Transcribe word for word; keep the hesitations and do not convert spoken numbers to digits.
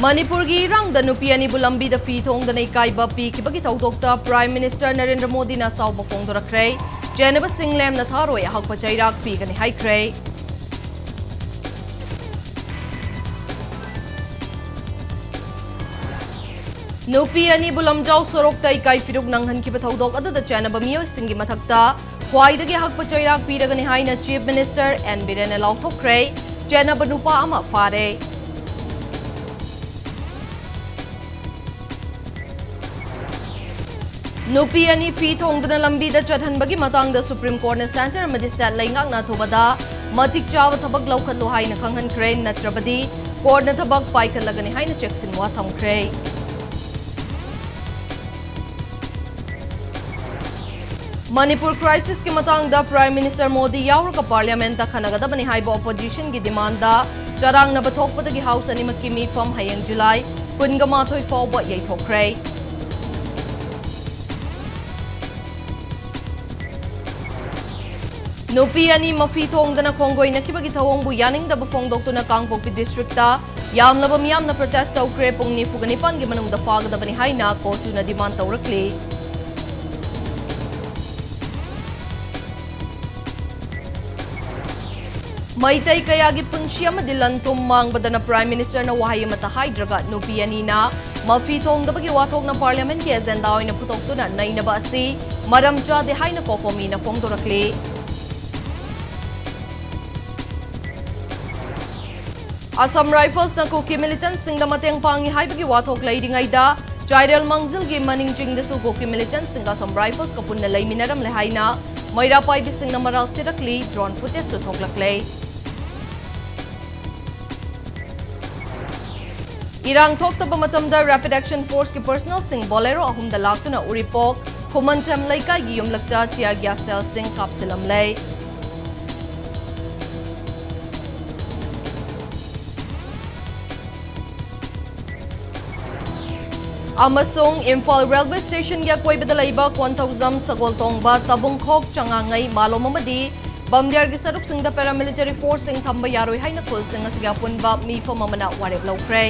ꯃꯅꯤꯄꯨꯔꯒꯤ ꯏꯔꯥꯡꯗ ꯅꯨꯄꯤ ꯑꯅꯤꯕꯨ ꯂꯝꯕꯤꯗ ꯐꯤ ꯊꯣꯡꯗꯅ ꯏꯀꯥꯏꯕ ꯄꯤꯈꯤꯕꯒꯤ ꯊꯧꯗꯣꯛꯇ Prime Minister ꯅꯔꯦꯟꯗ꯭ꯔ ꯃꯣꯗꯤꯅ ꯑꯁꯥꯎꯕ ꯐꯣꯡꯗꯣꯔꯛꯈ꯭ꯔꯦ꯫ ꯆꯦꯟꯅꯕꯁꯤꯡ ꯂꯦꯝꯅ ꯊꯥꯔꯣꯏ, ꯑꯍꯛꯄ ꯆꯩꯔꯥꯛ ꯄꯤꯒꯅꯤ ꯍꯥꯏꯈ꯭ꯔꯦ꯫ ꯅꯨꯄꯤ ꯑꯅꯤꯕꯨ ꯂꯝꯖꯥꯎ ꯁꯣꯔꯣꯛꯇ ꯏꯀꯥꯏ ꯐꯤꯔꯨꯛ ꯅꯪꯍꯟꯈꯤꯕ ꯊꯧꯗꯣꯛ ꯑꯗꯨꯗ ꯆꯦꯟꯅꯕ ꯃꯤꯑꯣꯏꯁꯤꯡꯒꯤ ꯃꯊꯛꯇ ꯈ꯭ꯋꯥꯏꯗꯒꯤ ꯑꯍꯛꯄ ꯆꯩꯔꯥꯛ ꯄꯤꯔꯒꯅꯤ ꯍꯥꯏꯅ Chief Minister ꯑꯦꯟ ꯕꯤꯔꯦꯟꯅ ꯂꯥꯎꯊꯣꯛꯈ꯭ꯔꯦ꯫ ꯆꯦꯟꯅꯕ ꯅꯨꯄꯥ ꯑꯃ ꯐꯥꯔꯦ꯫ ꯅꯨꯄꯤ ꯑꯅꯤ ꯐꯤ ꯊꯣꯡꯗꯨꯅ ꯂꯝꯕꯤꯗ ꯆꯠꯍꯟꯕꯒꯤ ꯃꯇꯥꯡꯗ Supreme Courtꯅ centre ꯑꯃꯗꯤ state ꯂꯩꯉꯥꯛꯅ ꯑꯊꯨꯕꯗ ꯃꯇꯤꯛ ꯆꯥꯕ ꯊꯕꯛ ꯂꯧꯈꯠꯂꯨ ꯍꯥꯏꯅ ꯈꯪꯍꯟꯈ꯭ꯔꯦ, ꯅꯠꯇ꯭ꯔꯕꯗꯤ courtꯅ ꯊꯕꯛ ꯄꯥꯏꯈꯠꯂꯒꯅꯤ ꯍꯥꯏꯅ ꯆꯦꯛꯁꯤꯟꯋꯥ ꯊꯝꯈ꯭ꯔꯦ꯫ ꯃꯅꯤꯄꯨꯔ crisisꯀꯤ ꯃꯇꯥꯡꯗ Prime Minister ꯃꯣꯗꯤ ꯌꯥꯎꯔꯒ Parliamentꯇ ꯈꯟꯅꯒꯗꯕꯅꯤ ꯍꯥꯏꯕ oppositionꯒꯤ demandꯗ ꯆꯔꯥꯡꯅꯕ ꯊꯣꯛꯄꯗꯒꯤ House ꯑꯅꯤꯃꯛꯀꯤ ꯃꯤꯐꯝ ꯍꯌꯦꯡ July ꯀꯨꯟꯒ ꯃꯥꯊꯣꯏ ꯐꯥꯎꯕ ꯌꯩꯊꯣꯛꯈ꯭ꯔꯦ꯫ ꯅꯨꯄꯤ ꯑꯅꯤ ꯃꯐꯤ ꯊꯣꯡꯗꯅ ꯈꯣꯡꯒꯣꯏꯅꯈꯤꯕꯒꯤ ꯊꯧꯑꯣꯡꯕꯨ ꯌꯥꯅꯤꯡꯗꯕ ꯐꯣꯡꯗꯣꯛꯇꯨꯅ ꯀꯥꯡꯄꯣꯛꯄꯤ districtꯇ ꯌꯥꯝꯂꯕ ꯃꯤꯌꯥꯝꯅ protest ꯇꯧꯈ꯭ꯔꯦ꯫ ꯄꯨꯡ ꯅꯤꯐꯨꯒ ꯅꯤꯄꯥꯟꯒꯤ ꯃꯅꯨꯡꯗ ꯐꯥꯒꯗꯕꯅꯤ ꯍꯥꯏꯅ CoTUꯅ demand ꯇꯧꯔꯛꯂꯤ꯫ ꯃꯩꯇꯩ ꯀꯌꯥꯒꯤ ꯄꯨꯟꯁꯤ ꯑꯃꯗꯤ ꯂꯟ-ꯊꯨꯝ ꯃꯥꯡꯕꯗꯅ Prime Ministerꯅ ꯋꯥꯍꯩ ꯑꯃꯠꯇ ꯍꯥꯏꯗ꯭ꯔꯒ ꯅꯨꯄꯤ ꯑꯅꯤꯅ ꯃꯐꯤ ꯊꯣꯡꯗꯕꯒꯤ ꯋꯥꯊꯣꯛꯅ Parliamentꯀꯤ agenda ꯑꯣꯏꯅ ꯄꯨꯊꯣꯛꯇꯨꯅ ꯅꯩꯅꯕ ꯑꯁꯤ ꯃꯔꯝ ꯆꯥꯗꯦ ꯍꯥꯏꯅ COCOMIꯅ ꯐꯣꯡꯗꯣꯔꯛꯂꯤ꯫ Assam Riflesꯅ ꯀꯨꯀꯤ militantꯁꯤꯡꯗ ꯃꯇꯦꯡ ꯄꯥꯡꯏ ꯍꯥꯏꯕꯒꯤ ꯋꯥꯊꯣꯛ ꯂꯩꯔꯤꯉꯩꯗ, ꯆꯥꯏꯔꯦꯜ ꯃꯥꯡꯖꯤꯜꯒꯤ ꯃꯅꯤꯡ ꯆꯤꯡꯗꯁꯨ ꯀꯨꯀꯤ militantꯁꯤꯡꯒ Assam Riflesꯀ ꯄꯨꯟꯅ ꯂꯩꯃꯤꯟꯅꯔꯝꯂꯦ ꯍꯥꯏꯅ ꯃꯩꯔꯥ ꯄꯥꯏꯕꯤꯁꯤꯡꯅ ꯃꯔꯥꯜ ꯁꯤꯔꯛꯂꯤ꯫ Drone footageꯁꯨ ꯊꯣꯛꯂꯛꯂꯦ꯫ ꯏꯔꯥꯡ ꯊꯣꯛꯇꯕ ꯃꯇꯝꯗ Rapid Action Forceꯀꯤ personnelꯁꯤꯡ Bolero ꯑꯍꯨꯝꯗ ꯂꯥꯛꯇꯨꯅ ꯎꯔꯤꯄꯣꯛ ꯈꯨꯃꯟꯊꯦꯝ ꯂꯩꯀꯥꯏꯒꯤ ꯌꯨꯝꯂꯛꯇ tear gas shellꯁꯤꯡ ꯀꯥꯞꯁꯤꯜꯂꯝꯂꯦ꯫ ꯑꯃꯁꯨꯡ ꯏꯝꯐꯥꯜ railway stationꯒꯤ ꯑꯀꯣꯏꯕꯗ ꯂꯩꯕ ꯀꯣꯟꯊꯧꯖꯝ, ꯁꯒꯣꯜꯇꯣꯡꯕ, ꯇꯕꯨꯡꯈꯣꯛ, ꯆꯉꯥꯉꯩ, ꯃꯥꯂꯣꯝ ꯑꯃꯗꯤ ꯕꯝꯗꯤꯌꯥꯔꯒꯤ ꯁꯔꯨꯛꯁꯤꯡꯗ paramilitary forceꯁꯤꯡ ꯊꯝꯕ ꯌꯥꯔꯣꯏ ꯍꯥꯏꯅ ꯈꯨꯜꯁꯤꯡ ꯑꯁꯤꯒꯤ ꯑꯄꯨꯟꯕ ꯃꯤꯐꯝ ꯑꯃꯅ ꯋꯥꯔꯦꯞ ꯂꯧꯈ꯭ꯔꯦ꯫